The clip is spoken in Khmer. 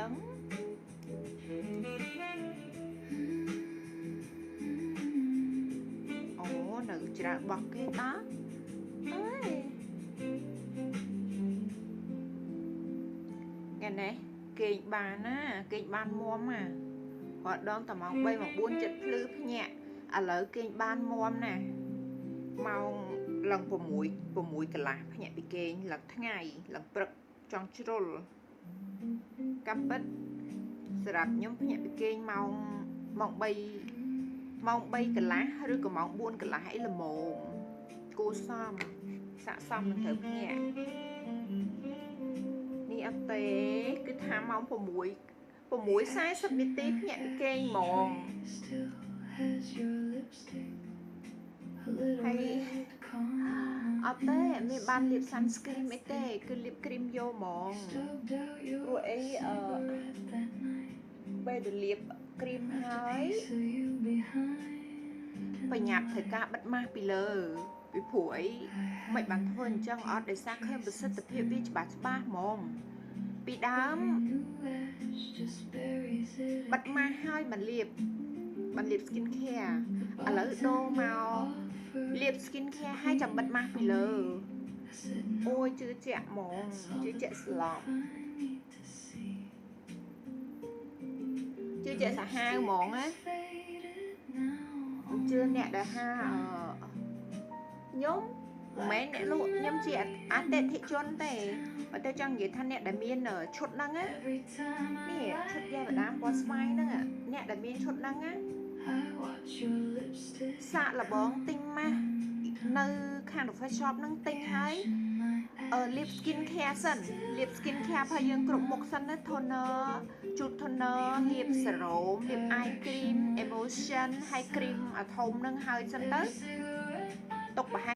ចឹងអូនៅច្រើនបោះគេតើអើយថ្ងៃនេះគេងបានណាគេងបានមុំណាគាត់ដងតែម៉ោង3ម៉ោង4ចិត្តភ្លឺភ្ញាក់ឥឡូវគេងបានមុំណាម៉ោងឡើង6 6កន្លះភ្ញាក់ពីគេងឡើងថ្ងៃឡើងព្រឹកចង់ជ្រុលកាំពិតសម្រាប់ខ្ញុំភ្ញាក់ពីគេងម៉ោងម៉ោង3ម៉ោង3កន្លះឬក៏ម៉ោង4កន្លះអីល្មមគួសមស័កសមនឹងត្រូវភ្ញាក់នេះអត់ទេគឺថាម៉ោង6 6:40នាទីភ្ញាក់ពីគេងហ្មង Still has your lipstick, a little ហើយ red corn អត់ទេមានបានលាប sunscreen អីទេគឺលាបគ្រីមយកហ្មង Stubbed out your ព្រោះអីអឺ cigarette that night. ពេលដែលលាបគ្រីម Left ហើ a យ piece of you behind. បញ្ញាប់ត្រូវការបិទម៉ាស់ពីលើពីព្រោះអីមិនបានធ្វើអញ្ចឹងអត់ដោយសារឃើញប្រសិទ្ធភាពវាច្បាស់ច្បាស់ហ្មងពីដើម Every new ash just buries it បិទម៉ាស់ហើយមិនលាបមិនលាប skin care ឥឡូវដូរមកលាប skin care ហើយចាំបិទម៉ាស់ពីលើ I said អូយជឿជាក់ហ្មងជឿជាក់ស្លប់ I need to see. ជឿជាក់សាហាវហ្មងណា Faded now. ជឿអ្នកដែលហាអឺខ្ញុំមិនមែនអ្នកលក់ខ្ញុំជាអតិថិជនទេបើតែចង់និយាយថាអ្នកដែលមានឈុតហ្នឹងណា Every time I នេះឈុតយ៉ាបដាមពណ៌ស្វាយហ្នឹងអ្នកដែលមានឈុតហ្នឹងណា I watch your lipstick សាកល្បងទិញម៉ាស់នៅខាង Face Shop ហ្នឹងទិញហើយអឺលាប skin care សិនលាប skin care របស់យើងគ្រប់មុខសិនណា toner ជូត toner លាប serum លាប eye cream emulsion ហើយ cream អាធំហ្នឹងហើយសិនទៅ Every cigarette ទុកប្រហែល